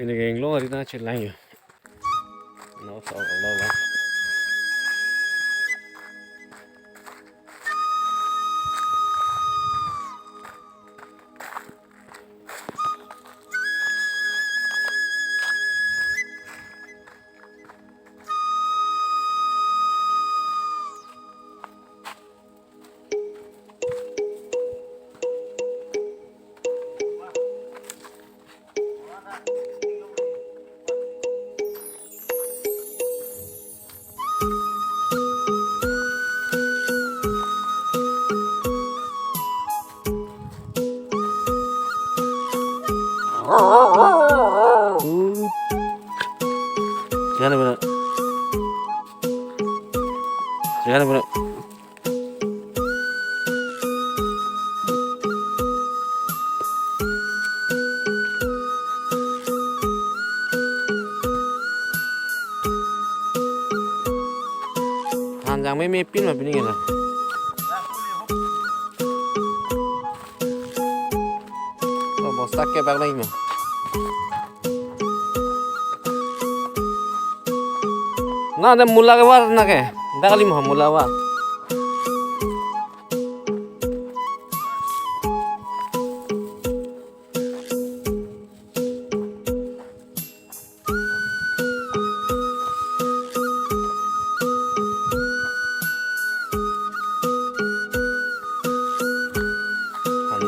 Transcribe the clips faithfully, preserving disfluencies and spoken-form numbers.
Pini ke inglong ari nangchelang yo. No, so, lo, lo. Jangan benar. Jangan benar. Than jang meme pin ma pini kena. Oh, bosta kebak lagi ma. Na, de mula kevar na ke. Dak kali mo mula kevar. Han,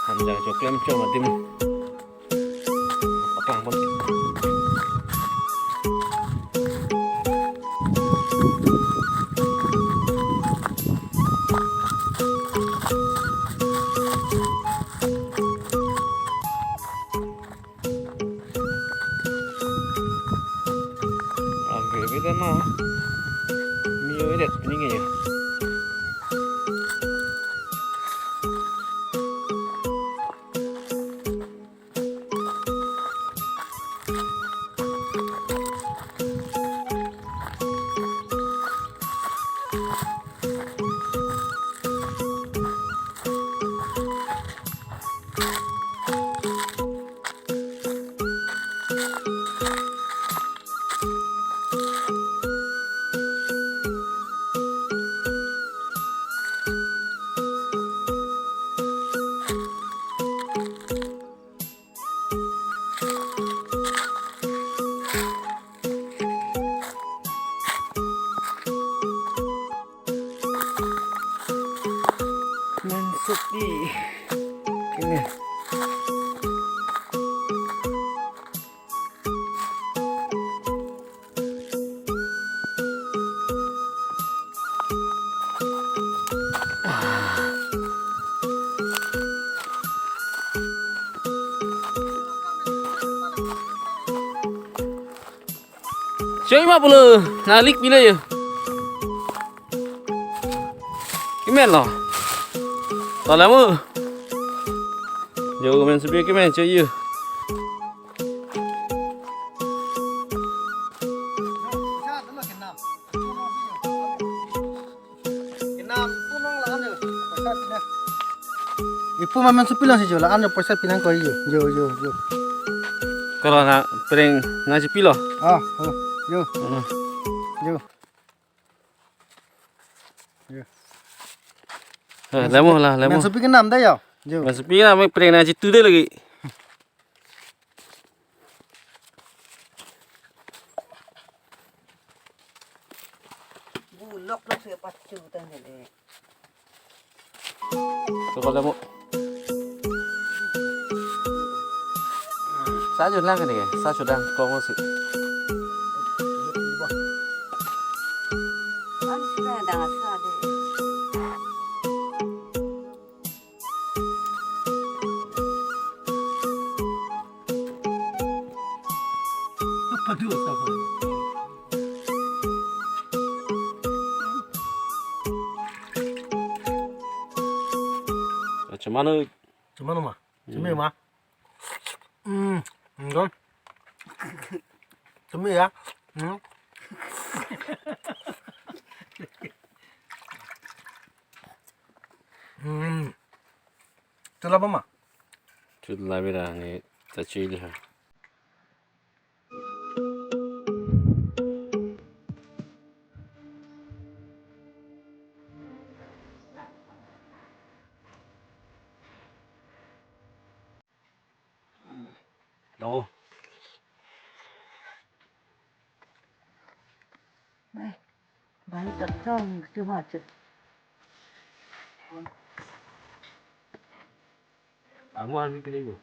han jang choklem chom adim. Paklang pon. Ave ave dam ma. Mio edet pini ke ya. Mensupi. Ini. Choi ma pulo, nalik pilo yo. Kimen lo. Tala mo. Yo, mensupi kimen choi yo. Ipu ma mensupi lo si jo la, ano poisa pinang koi yo. Yo, yo, yo. Kalau na pring na si pilo. Ah, oh, yo. Hmm. Yo. Yo. Eh, lemo la, lemo. Mensupi kenam da yo. Yo. Mensupi na me pring na si tu de lagi. Bulok lo si pachu tang de. Coba kamu. Sa jut lang kene, sa jut lang kong si. Ang sila dang asa de. Cemano? Cemano ma? Hmm. Cemano ma? Hmm, enggak. Cemil ya. Hmm. Hmm. Itulah apa ma? Itulah beda ni, tak cili ha. Oh. Bang tak tong cuma cek. Amo armi pini ko.